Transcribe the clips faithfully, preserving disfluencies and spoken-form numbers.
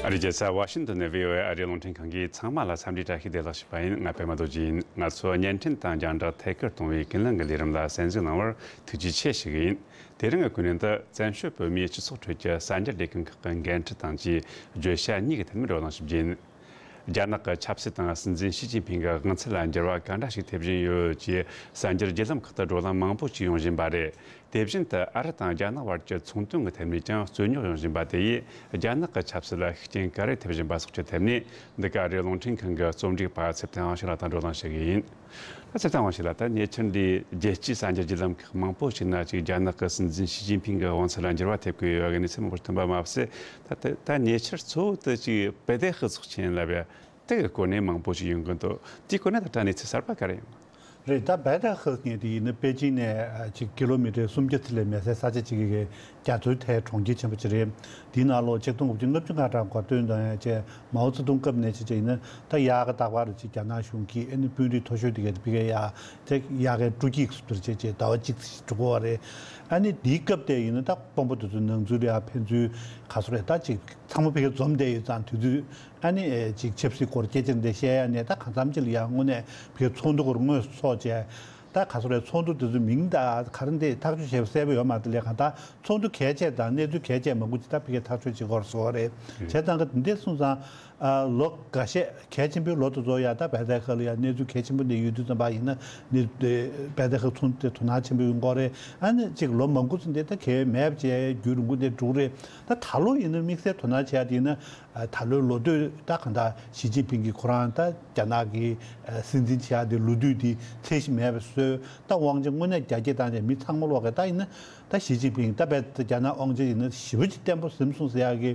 ཨ་རིའི་རྒྱལ་ས་ཝ་ཤིང་ཏོན་ནས་བྷི་ཨོ་ཨེ་ཨ་རིའི་རླུང་འཕྲིན་ཁང་གིས་ཚང་མ་ལ་འཚམས་འདྲི་བཀྲ་ཤིས་བདེ་ལེགས་ཞུ་བ་ཡིན། ང་པད་མ་རྡོ་རྗེ་ཡིན། ང་ཚོ་བརྙན་འཕྲིན་དང་རྒྱང་བསྒྲགས་ཐད་ཀར་གཏོང་བའི་ཀུན་གླེང་གི་ལས་རིམ་ལ་གསན་གཟིགས་གནང་བར་ཐུགས་རྗེ་ཆེ་ཞུ་གི་ཡིན། དེ་རིང་གི་གོ་གནས་འདི་བཙན་བྱོལ་བོད་མིའི་སྤྱི་ཚོགས་ཁྲོད་ཀྱི་གསར་འགྱུར་ལས་ཁུངས་ཁག་གི་འགན་འཁྲི་དང་བཅས་བརྗོད་བྱ་གཉིས་ཀྱི་ཐད་ནས་བགྲོ་གླེང་ཞུ་རྒྱུ་ཡིན། རྒྱ་ནག་གི་ཆབ་སྲིད་དང་སྲིད་འཛིན་ཞི་ཅིན་ཕིང་གི་དབང་ཚད་ལ་འགྱུར་བ་ག་འདྲ་ཞིག་ཐེབས་བཞིན་ཡོད་ཅེས་གསར་འགྱུར་བརྒྱུད་ལམ་ཁག་ཏུ་བགྲོ་གླེང་མང་པོ་ཞིག་ཡོང་བཞིན་པ་རེད། དེ་བཞིན་དུ་ཨ་རི་དང་རྒྱ་ནག་བར་གྱི་ཚོང་དོན་གྱི་ཐད་ནས་ཀྱང་རྩོད་རྙོག་ཡོང་བཞིན་པ་དེ་ཡིས་རྒྱ་ནག་གི་ཆབ་སྲིད་ལ་ཤུགས་རྐྱེན་ག་རེ་ཐེབས་བཞིན་པ་སོགས་ཀྱི་ཐད་ནས། འདི་ག་ཨ་རིའི་རླུང་འཕྲིན་ཁང་གི་རྩོམ་སྒྲིག་པ་ཚེ་བརྟན་དབང་ཕྱུག་ལགས་དང་བགྲོ་གླེང་བྱེད་ཀྱི་ཡིན། ད་ཚེ་བརྟན་དབང་ཕྱུག་ལགས། ད་ཉེ་ཆར་འདིའི་རྒྱལ་སྤྱིའི་གསར་འགྱུར་བརྒྱུད་ལམ་ཁག་མང་པོ་ཞིག་ན་ཅིག་རྒྱ་ནག་གི་སྲིད་འཛིན་ཞི་ཅིན་ཕིང་གི་དབང་ཚད་ལ་འགྱུར་བ་ཐེབས་ཀྱི་ཡོད་པའི་གནས་ཚུལ་མང་པོ་ཞིག་ཐོན་པ་མ་ཟད། ད་ད་ད་ཉེ་ཆར་གཙོ་བོ་དེ་ཅིག་བེ་ཏའེ་ཧི་ཚོགས་ཆེན་ལབ་ཡ་དེ་གི་སྐོར་ནས་མང་པོ་ཞིག་ཡོང་གི་འདུག་དེའི་སྐོར་ནས་ད་ལྟ་གནས་ཚུལ་གསར་པ་ག་རེ་ཡོང་། རེད། ད་བེ་ཏའེ་ཧི་ཟེར་མཁན་དེ་ཡིན་ན་པེ་ཅིང་ནས་ཨ་ཅིག་ཀི་ལོ་མི་ཊར་སུམ་བརྒྱ་ཙམ་ལས་མེད་སའི་ས་ཆ་ཅིག་གི་རྒྱ་མཚོའི་མཐའི་གྲོང་ཁྱེར་ཆེན་པོ་ཅིག་རེད། དེའི་ནང་ལོགས་ཆིག་སྟོང་དགུ་བརྒྱ་ལྔ་བཅུ་ང་གྲངས་འགོ་སྟོན་དང་ཡང་བཅས་མའོ་ཙེ་ཏུང་སྐབས་ནས་བྱས་བྱས་ཡིན་ན་ད་ཡག་གི་རྟག་པར་ཅིག་རྒྱ་ནག་གཞུང་གིས་ཨ་ནི་དཔོན་རིགས་མཐོ་ཤོས་དེ་གའི་ཕ་གིར་ཡ་ཅིག་ཡག་གི་སྤྲོ་སྐྱིད་སུ་དུར་བྱས་བྱས་ཟླ་བ་གཅིག་ཙམ་འགྲོ་གི་ཡོད་རེད། ཨ་ནི་དེའི་སྐབས་དེ་ཡིན་ན་ད་དཔོན་པོ་དེ་ཚོའི་ནང་ཚུད་ལ་ཡ་ཕན་ཚུན་ག་ཚོད་རེད། ད་ཅིག་ཚང་མ་ཕ་གིར་འཛོམས་བསྡད་ཡོད་ཙང་དུས་ཚོད། ཨ་ནི་ཨེ་ཅིག་ཆབ་སྲིད་སྐོར་སྐད་ཆ་འདི་བཤད་ཡ་ནས་ད་གང་འཚམ་ཅིག་ལ་ཡང་དངོས་གནས་ཕ་གིའི་ཚོགས་འདུ་སྐོར་དངོས་སུ་ཚོགས་བྱས། ད་ག་ཚོད་རེད། ཚོགས་འདུ་འདི་ཚོའི་མིང་དང་ག་རེ་འདི་ཐག་གཅོད་བྱས་པ་གསལ་པོ་ཡོད་མ་རེད་ལས། གང་ལྟར་ཚོགས་འདུ་གལ་ཆེ་དང་གནས་ཚུལ་གལ་ཆེ་མང་པོ་ཅིག་ད་ཕ་གིའི་ཐག་གཅོད་བྱེད་དགོས་བཟོ་བ་རེད། བྱས་ཙང་གི་འདི་འདྲ་སོང་ཙང་ཨ་ལོ་འགའ་ཤས་གལ་ཆེན་པོའི་ལོ་དེ་ཚོ་ཡ་ད་བེ་ཏའེ་ཧི་ལ་ཡ་གནས་ཚུལ་གལ་ཆེན་པོ་འདི་ཡོད་དུས་ཙམ་པ་ཡིན་ན་ནི་བེ་ཏའེ་ཧི་ཚོགས་འདུ་དེ་དོ་སྣང་ཆེན་པོ་ཡོང་གི་རེད། ཨ་ནི་ཅིག་ལོ་མང་པོ་ཙམ་འདི་ད་གལ་མེད་པ་བྱས་རྒྱུན་རིང་པོ་འདི་འགྲོ་གི་རེད། ད་ད་ལོ་ཡིན་ན་དམིགས་བསལ་དོ་སྣང་བྱེད་ཡ་དེ་ཡིན་ན། ཨ་ད་ལོའི་ལོ་སྟོད་ད་གང་ལྟར་ཞི་ཅིན་ཕིང་གིས་ཁོ་རང་ད་རྒྱ་ནག་གི་ཨ་སྲིད་འཛིན་བྱེད་ཡག་དེ་ལོ་དུས་དེ་ཚད་གཞི་མེད་པ་བཟོས། ད་དབང་ཆ་དངོས་གནས་རྒྱ་སྐྱེད་བཏང་བྱས་མི་ཚང་མ་ལོག་གི་ད་ཡིན་ན་ད་ཞི་ཅིན་ཕིང་ད་བས་རྒྱ་ནག་དབང་ཆ་ཡིན་ན་ཞེ་པོ་ཅིག་བརྟན་པོ་ཟིན་སོང་ཟེར་ཡག་གི་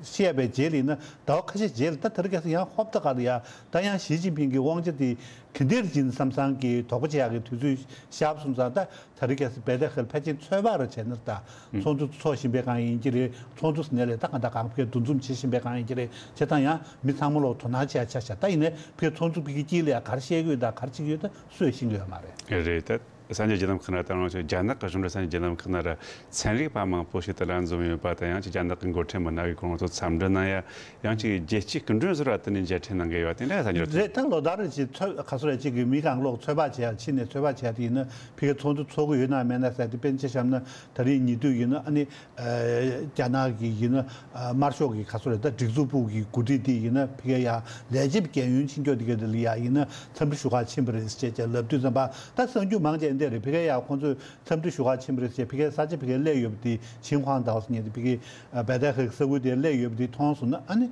བཤད་པའི་རྗེས་ལ་ཡིན་ན་ཟླ་བ་ཁ་ཤས་རྗེས་ལ་ད་དེ་རིང་ཁ་སང་ཡང་ཧོབ་ཏེ་ག་ལ་ཡ་ད་ཡང་ཞི་ཅིན་ཕིང་གི་དབང་ཆ་དེ་ག་འདྲ་ཅིག་ཡིན་བསམ་བསམ་གྱི་དོགས་པ་བྱེད་ཡག་གི་དུས་ཚོད་ཤར་སོང་ཙང་ད། ད་རེས་ཁ་སང་བེ་ཏའེ་ཧི་ཕལ་ཆེར་ཚོད་དཔག་ར་བྱས་ན་ད། ཚོགས་འདུ་ཚོགས་བཞིན་པའི་སྒང་ཡིན་གྱི་རེད། ཚོགས་འདུ་ཟེར་ནའི་ལས་ད་གང་ལྟར་གང་ཕར་འདུ་འཛོམས་བྱེད་བཞིན་པའི་སྒང་ཡིན་གྱི་རེད། བྱས་ཙང་ཡང་མི་ཚང་མ་ལོག་དོ་སྣང་བྱེད་ཡ་ཆགས་ཤག་ད་ཡིན་ནའི་ཕར་ཚོགས་འདུ་ཕ་གི་དཀྱིལ་ལ་ཡ་ག་རེ་བཤད་ཀྱི་ཡོད་ད་ག་རེ་བྱེད་ཀྱི་ཡོད་ད་སུས་ཤེས་ཀྱི་ཡོད་མ་རེད། རེད་ད། གསར་འགྱུར་བརྒྱུད་ལམ་ཁག་ན་ད་རུང་རྒྱ་ནག་གི་གཞུང་འབྲེལ་གསར་འགྱུར་བརྒྱུད་ལམ་ཁག་ན་ར་ཚན་རིག་པ་མང་པོ་ཞིག་དེ་ལ་འཛོམས་ཡོད་པ་དང་ཡང་ཅིག་རྒྱ་ནག་གི་འགོ་ཁྲིད་མི་སྣ་གིས་ཁོང་ཚོ་འཚམས་འདྲི་གནང་ཡ། ཡང་ཅིག་རྒྱལ་སྤྱིའི་སྐུ་མགྲོན་ཚོ་ར་དེ་ནས་མཇལ་འཕྲད་གནང་གི་ཡོད་པ་དེ་འདྲ་གསར་འགྱུར་ཐོན། རེད། ད་ལོ་ལྟར་རེ་ཅིག་ཚོད་ག་ཚོད་རེ་ཅིག་གི་མི་གང་ལོག་ཚོད་དཔག་བྱེད་ཡ་ཕྱིན་ནས་ཚོད་དཔག་བྱེད་ཡ་དེ་ཡིན་ན་ཕ་གི་ཚོགས་འདུ་ཚོགས་ཀྱི་ཡོད་ན་མེད་ན་ཟེར་དེ་དཔེར་ན་ཆ་བཞག་ན་ད་རེས་ཉེ་དུས་ཡིན་ན་ཨ་ནི་རྒྱ་ནག་གི་ཡིན་ན་དམར་ཤོག་གི་ག་ཚོད་རེ་ད་སྒྲིག་འཛུགས་པུའུ་གི་འགོ་ཁྲིད་དེ་ཡིན་ན་ཕ་གི་ཡ་ལས་བྱེད་རྒན་ཡོལ་ཕྱིན་སྐྱོད་དེ་ག་དེ་ལ་ཡ་ཡིན་ན་འཚམས་འདྲི་ཞུ་ག་ཕྱིན་པ་རེད་ཅེས་ཅེས་ལབ་དུས་ཙམ་པ་ད་གསར་འགྱུར་མང་ཆེ་འདི་རེད། ཕ་གི་ཡ་ཁོང་ཚོས་འཚམས་འདྲི་ཞུ་ག་ཕྱིན་པ་རེད་ཅེས་ཕ་གིའི་ས་ཆ་ཕ་གིར་སླེབས་ཡོད་པ་དེ་ཆིན་ཧུའང་ཏའོ་ཟེར་མཁན་དེ་ཕ་གི་བེ་ཏའེ་ཧི་ས་ཁུལ་དེར་སླེབས་ཡོད་པ་དེ་མཐོང་སོང་ན་ཨ་ནི་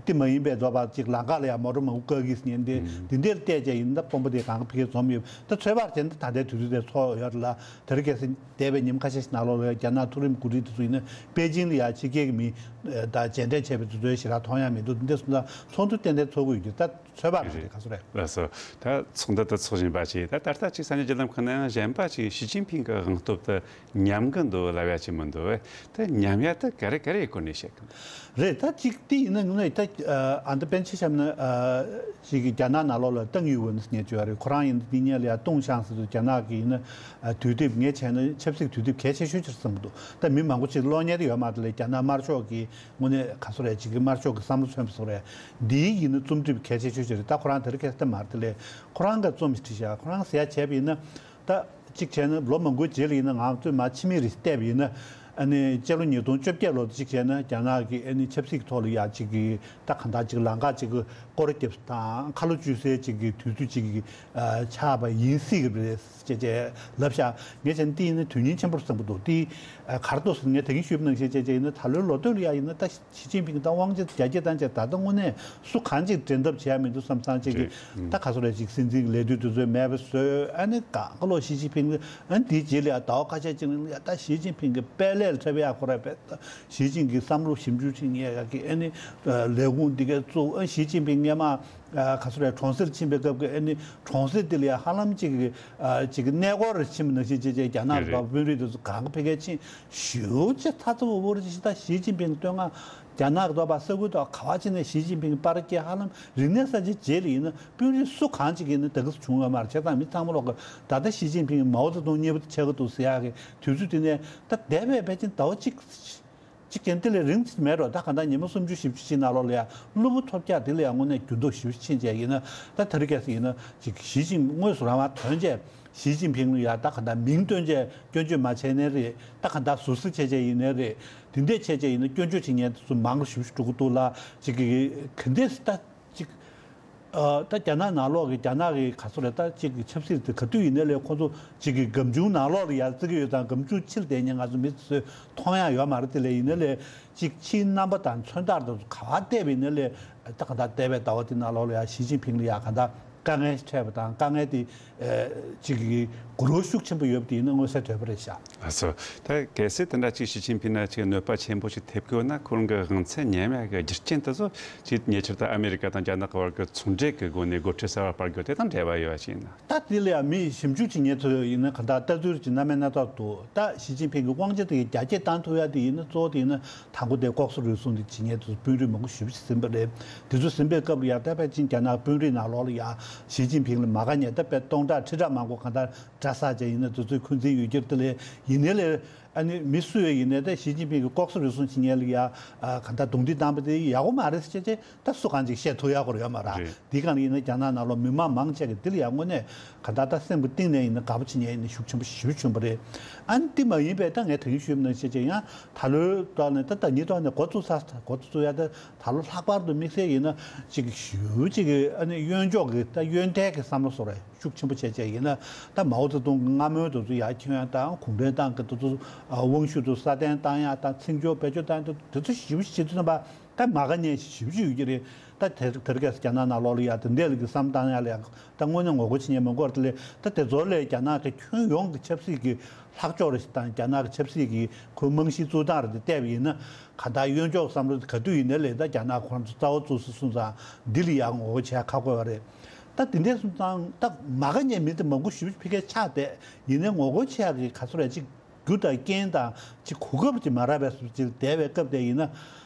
དེ་མ་ཡིན་པའི་འགྲོ་བ་ཅིག་ལམ་ཁ་ལ་ཡང་མོ་ཊ་མང་པོ་བཀག་གི་ཟེར་མཁན་དེ་འདི་འདིར་བལྟས་ཀྱང་ཡིན་ད་དཔོན་པོ་དེ་གང་ག་ཕ་གིར་འཛོམས་ཡོད་ད་ཚོད་དཔག་བྱས་ན་ད་ལྟའི་དུས་ཚོད་དེ་ཚོགས་ཡོད་རེད་ལ་དེ་རིང་ཁ་སང་འདས་པའི་ཉིན་ཁ་ཤས་ཤིག་ནང་ལོགས་ལ་ཡང་རྒྱ་ནག་མཐོ་རིམ་འགོ་ཁྲིད་དེ་ཚོ་ཡིན་ན་པེ་ཅིང་ལ་ཡང་ཕྱི་རྒྱལ་གྱི་མི་ད་མཇལ་འཕྲད་བྱས་པའི་དུས་ཚོད་ཞེ་དྲག་མཐོང་ཡ་མི་འདུག་འདི་སོང་ཙང་ཚོགས་འདུ་ཏན་ཏན་ཚོགས་དགོས་ཀྱི་ད། ཚོད་དཔག་རེད། ག་ཚོད་རེད། ལགས་སོ། ད་ཚོགས་འདུ་དེ་ཚོགས་བཞིན་པ་ཞིག་ད་ད་ལྟ་ཅིག་གསར་འགྱུར་བརྒྱུད་ལམ་ཁག་ན་ཡང་གཞན་པ་ཅིག་ཞི་ཅིན་ཕིང་གི་དབང་སྟོབས་དེ་ཉམས་ཀྱི་འདུག་ལབ་ཡ་ཅིག་མི་འདུག་བས། དེ་ཉམས་ཡ་དེ་ག་རེ་ག་རེའི་སྐོར་ནས་བཤད་ཀྱི་འདུག་རེད། ད་ཅིག་དེ་ཡིན་ན་ངས་ད་ཨ་འདི་དཔེར་ན་ཆ་བཞག་ན་ཅིག་གི་རྒྱ་ནག་ནང་ལོགས་ལ་ཏང་ཡུན་ཝུན་ཟེར་མཁན་ཅིག་ཡོད་རེད། ཁོ་རང་ཡིན་ན་འདི་སྔོན་ལ་ཡ་ཏུང་ཤང་ཟེར་དུས་རྒྱ་ནག་གི་ཡིན་ན་དུས་དེབ་ངས་བྱས་ན་ཆབ་སྲིད་དུས་དེབ་གལ་ཆེ་ཤོས་ཅིག་རེད་བསམ་གྱི་འདུག་ད་མི་མང་པོ་ཅིག་གློག་བརྙན་དེ་ཡོད་མ་རེད་ལས་རྒྱ་ནག་དམར་ཤོག་གི་དངོས་གནས་ག་ཚོད་རེད་ཅིག་གི་དམར་ཤོག་གི་བསམ་བློ་མཚོན་པ་སོགས་རེད། འདིའི་ཡིན་ན་རྩོམ་སྒྲིག་གལ་ཆེ་ཤོས་ཅིག་རེད། ད་ཁོ་རང་དེ་རིང་ཁ་སང་མ་རེད་དེ་ལས་ཁོ་རང་གི་རྩོམ་ཞིག་བྲིས་བཞག་ཁོ་རང་ཟེར་ཡ་བྱས་པ་ཡིན་ན་ད་གཅིག་བྱས་ན་ལོ་མང་པོའི་རྗེས་ལ་ཡིན་ན་ང་ཚོས་མ་ཕྱི་མིག་རེ་བལྟས་པ་ཡིན་ན་ཨ་ནི་སྤྱི་ལོ་ཉིས་སྟོང་བཅོ་བརྒྱད་ལོ་གཅིག་བྱས་ན་རྒྱ་ནག་གི་ཨ་ནི་ཆབ་སྲིད་ཐོག་ལ་ཡ་གཅིག་གི་ད་གང་ལྟར་གཅིག་ལམ་ཁ་གཅིག་གི་སྐོར་རྒྱབ་དང་ཁ་ལོ་བཅུ་སའི་གཅིག་གི་དུས་ཚོད་གཅིག་གི་ཆགས་པ་ཡིན་སྲིད་གི་རེད། ཅེས་ཅེས་ལབ་ཤག་ངས་བྱས་ན་དེ་ཡིན་ན་དོན་སྙིང་ཆེན་པོར་བསམ་གྱི་འདུག་དེ་ག་རེ་འདུག་ཟེར་ན་ངས་ད་གིན་ཞུས་པ་ནང་བཞིན་ཅེས་ཅེས་ཡིན་ན་ད་ལོའི་ལོ་སྟོད་ལ་ཡ་ཡིན་ན་ད་ཞི་ཅིན་ཕིང་ད་དབང་ཆ་རྒྱ་སྐྱེད་བཏང་བྱས་ད་ལྟ་དངོས་གནས་སུ་གང་ཅིག་འགྲན་ཐབས་བྱེད་ཡ་མི་འདུག་བསམ་བསམ་ཅིག་གི་ད་ག་ཚོད་རེད་ཅིག་སྲིད་འཛིན་གྱི་ལས་དུས་དེ་ཚོ་མེད་པ་བཟོས། ཨ་ནི་གང་ག་ལོ་ཞི་ཅིན་ཕིང་ཨ་ནི་དེའི་རྗེས་ལ་ཡ་ཟླ་བ་ཁ་ཤས་ཅིག་ལ་ཡ་ད་ཞི་ཅིན་ཕིང་གི་དཔལ་ལས་འཁྲབ་ཡ་ཁོ་ར་བས་ད་ཞི་ཅིན་གྱི་བསམ་བློ་ཞིབ་འཇུག་བྱེད་མཁན་ཡ་གི་ཨ་ནི་ལས་ཁུངས་འདི་གའི་གཙོ་བོ་ཨ་ཞི་ཅིན་ཕིང་སྔས་མ། ཨ་ག་ཚོད་རེད། གྲོང་གསེབ་ཕྱིན་པའི་སྐབས་ཀྱི་ཨ་ནི་གྲོང་གསེབ་དེ་ལ་ཡང་ཧ་ལམ་གཅིག་གི་ཨ་གཅིག་གི་གནས་སྐོར་རེ་ཕྱིན་པ་ནང་བཞིན་བྱས་བྱས་རྒྱ་ནག་གི་རེད། དཔོན་རིགས་དེ་ཚོ་གང་ག་ཕ་གིར་ཕྱིན་ཞེ་པོ་ཅིག་ཚ་ཚ་འུར་འུར་ཅིག་ད་ཞི་ཅིན་ཕིང་བསྟོད་བསྔགས་རྒྱ་ནག་གི་ཐོག་པ་ས་ཁུལ་ཐོག་ག་བ་ཕྱིན་ནས་ཞི་ཅིན་ཕིང་པར་སྐྱེལ་ཧ་ལམ་རིག་གནས་གསར་བརྗེ་རྗེས་ལ་ཡིན་ན་དཔོན་རིགས་སུ་གང་ཅིག་ཡིན་ན་ད་ག་སུ་བྱུང་ཡོད་མ་རེད། བྱས་ཙང་མི་ཚང་མ་ལོག་གི་ད་ལྟ་ཞི་ཅིན་ཕིང་མའོ་ཙེ་ཏུང་མཉེས་པོ་ཆགས་ཀྱི་འདུག་ཟེར་ཡག་གི་དུས་ཚོད་དེ་ནས་ད་འདས་པའི་ཕལ་ཆེར་ཟླ་བ་གཅིག་གཅིག་ཀྱང་དེ་ལས་རིང་ཙམ་མེད་རོགས། ད་ག་ད་ཉི་མ་སུམ་ཅུ་བཞི་བཅུ་ཞིག་ནང་ལོགས་ལ་ཡང་གློ་བུར་ཐོལ་རྒྱག་དེ་ལ་ཡང་དངོས་གནས་འགྱུར་ལྡོག་ཞེ་པོ་ཕྱིན་བྱས་ཡིན་ན། ད་དེ་རིང་ཁ་སང་ཡིན་ན་ཅིག་ཞི་ཅིན་དངོས་སུ་རང་དབང་ཐོན་བྱས་ཞི་ཅིན་ཕིང་ལ་ཡང་ད་ག་ད་མིང་བཏོན་བྱས་སྐྱོན་བརྗོད་མ་བྱས་ནའི་རེད། ད་ག་ད་ཟུར་ཟ་བྱས་བྱས་ཡིན་ནའི་རེད། དེ་འདྲས་བྱས་བྱས་ཡིན་ན་སྐྱོན་བརྗོད་བྱེད་མཁན་དེ་ཚོ་མང་རུ་ཞེ་པོ་ཞིག་འགྲོ་གི་འདུག་ལ། ཅིག་གི་ག་འདྲས་ད། ཅིག་ཨ། ད་རྒྱ་ནག་ནང་ལོགས་ཀྱི་རྒྱ་ནག་གི་ག་ཚོད་རེད། ད་ཅིག་གི་ཆབ་སྲིད་དེ་ག་དུས་ཡིན་ནའི་ལས་ཁོང་ཚོ་ཅིག་གི་སྒམ་ཆུང་ནང་ལོགས་ལ་ཡར་བརྩི་གི་ཡོད་ཙང་། སྒམ་ཆུང་ཕྱིར་བསྡད་མཁན་ང་ཚོ་མི་ཚོས་མཐོང་ཡག་ཡོད་མ་རེད། དེ་ལས་ཡིན་ནའི་ལས་ཅིག་ཕྱིའི་རྣམ་པ་དང་མཚོན་རྟགས་དེ་ཚོ་ག་པར་བལྟས་པ་ཡིན་ནའི་ལས། ད་ག་ད་འདས་པའི་ཟླ་བ་དེ་ནང་ལོགས་ལ་ཡར་ཞི་ཅིན་ཕིང་ལ་ཡར་ག་ད་དཀའ་ངལ་འཕྲད་པ་དང་། དཀའ་ངལ་དེ་ཨ་ཅིག་གི་གུ་རུ་ཤུགས་ཆེན་པོ་ཡོད་པ་དེ་ཡིན་ན་མངོན་གསལ་དོད་པོ་རེད་ཤག་ཨ་སོ། ད་གལ་སྲིད་དེ་འདྲ་ཅིག་ཞི་ཅིན་ཕིང་ན་ཅིག་གནོད་པ་ཆེན་པོ་ཞིག་ཐེབས་དགོས་ན། ཁོ་རང་གི་དབང་ཚད་ཉམས་ཡག་གི་རྒྱུ་རྐྱེན་དེ་ཚོ་ཅིག་ཉེ་ཆར་དུ་ཨ་མེ་རི་ཀ་དང་རྒྱ་ནག་གི་བར་གྱི་ཚོང་འབྲེལ་གྱི་སྒོ་ནས་སྒོ་ཁྲལ་གསར་པ་སྤར་རྒྱུ་དེ་དང་འབྲེལ་བ་ཡོད་པ་ཞིག་ཡིན་ན། ད་དེ་ལ་ཡང་མི་ཞིབ་འཇུག་བྱེད་མཁན་ཚོ་ཡིན་ན་ག་འདྲ་ལྟ་ཚུལ་ཅིག་སྣ་མིན་སྣ་ཚོགས་འདུག་ད་ཞི་ཅིན་ཕིང་གི་དབང་ཆ་དེ་རྒྱ་སྐྱེད་བཏང་ཐུབ་ཡག་དེ་ཡིན་ན། གཙོ་བོ་དེ་ཡིན་ན་དང་པོ་དེ་ལྐོག་ཟ་རུལ་སུངས་དེ་བྱེད་མཁན་ཚོ་དཔོན་རིགས་མང་པོ་ཞེ་པོ་ཞིག་ཟིན་པ་རེད། དེ་ཚོ་ཟིན་པའི་སྐབས་ལ་ཡང་ད་ཕལ་ཆེར་རྒྱ་ནག་དཔོན་རིགས་ནང་ལོགས་ལ་ཡང་ཞི་ཅིན་ཕིང་ལ་མ་དགའ་མཁན་ད་དཔེ་སྟོང་ཕྲག་ཁྲི་ཕྲག་མང་པོ་གང་ལྟར་གྲྭ་ས་ཆ་ཡིན་ན་དེ་ཚོའི་འཁོན་འཛིན་ཡོད་རྒྱུ་རེད། དེ་ལས་ཡིན་ནའི་ལས། ཨ་ནི་མི་སུ་ཡོད་ཡིན་ནའི་ད་ཞི་ཅིན་ཕིང་གི་ལྐོག་ཟ་རུལ་སུངས་བྱེད་མཁན་ལ་ཡ། ཨ། གང་ལྟར་རྡུང་རྡེག་བཏང་པ་དེ་ཡག་པོ་མ་རེད་ཟེར་བྱས་བྱས། ད་སུ་གང་ཅིག་བཤད་ཐུབ་ཡག་སྐོར་ཡོད་མ་རེད། རེད། འདི་གང་ཡིན་ན་རྒྱ་ནག་ནང་ལོགས་མི་མང་མང་ཆེ་གིས་འདི་ལ་ཡ་དངོས་གནས་གང་ལྟར་ད་སེམས་ཀྱི་གཏིང་ནས་ཡིན་ན་དགའ་པོ་བྱེད་མཁན་ཡིན་ན་ཤུགས་ཆེན་པོ་ཞེ་པོ་བྱུང་བ་རེད། ཨ་ནི་འདི་མ་ཡིན་པའི་ད་ངས་ད་གིན་ཞུས་པ་ནང་བཞིན་བྱས་བྱས་ཡང་ད་ལོའི་ཐོག་ནས་ད་ཟླ་ཉིན་ཐོག་ནས་འགོ་བཙུགས་ཚར། འགོ་བཙུགས་ཡ་ད་ད་ལོ་ལྷག་པར་དུ་དམིགས་བསལ་ཡིན་ན་ཅིག་ཞེ་པོ་ཅིག་གི་ཨ་ནི་གཡོན་ཕྱོགས་ཀྱི་ད་གཡོན་ཐལ་གྱི་བསམ་བློ་བཟོ་རེད། ཤུགས་ཆེན་པོ་བྱས་བྱས་ཡིན་ན། ད་མའོ་ཙེ་ཏུང་གི་མངའ་མོས་དེ་ཚོ་ཡར་ཁྱོན་ཡག་དང་། གུང་ཁྲན་ཏང་གི་དེ་ཚོ་དབང་ཤུགས་དེ་སྲ་བརྟན་བཏང་ཡག་དང་། འཛིང་ཕྱོགས་བེད་སྤྱོད་བཏང་ཡག་དེ་ཚོ་ཞེ་པོ་ཞིག་བྱེད་དུས་ཙམ་པ་ད་མ་དགའ་མཁན་ཞེ་པོ་ཅིག་ཡོད་ཀྱི་རེད། ད་དེ་དེ་རིང་ཁ་སང་རྒྱ་ནག་ནང་ལོགས་ལ་ཡ་དེ་འདྲས་ལ་གི་བསམ་བཏང་ཡག་ལ་ཡ་ད་དངོས་གནས་ངོ་རྒོལ་བྱེད་མཁན་མང་པོ་རེད། དེ་ལས་ད་དེ་ཚོ་ལས་རྒྱ་ནག་གི་ཁྱོན་ཡོངས་ཀྱི་ཆབ་སྲིད་ཀྱི་ལྷག་ཕྱོགས་རེ་དང་། རྒྱ་ནག་གི་ཆབ་སྲིད་ཀྱི་ཁོའི་རྨང་གཞིའི་འཛུགས་སྟངས་རེ་དེ་བལྟས་པ་ཡིན་ན། གང་ལྟར་གཡོན་ཕྱོགས་བསམ་བློ་དེ་ག་དུས་ཡིན་ནའི་ལས་ད་རྒྱ་ནག་ཁོ་རང་ཚོ་རྩ་བ་བཙུགས་སོང་ཙང་འདི་ལ་ཡང་ངོ་རྒོལ་བྱས་ཁག་པོ་ཡོད་རེད། ད་དེ་འདྲས་སོང་ཙང་ད་མ་དགའ་མཁན་མི་དེ་མང་པོ་ཞེ་པོ་ཕ་གིར་ཆགས་བསྡད། ཡིན་ནའི་ངོ་རྒོལ་བྱེད་ཡག་གི་ག་ཚོད་རེད་ཅིག་རྒྱུ་དང་རྐྱེན་དང་ཅིག་གོ་སྐབས་ཅིག་མ་རག་པའི་བཟོ་ཅིག་བསྡད་པའི་སྐབས་དེ་ཡིན་ན།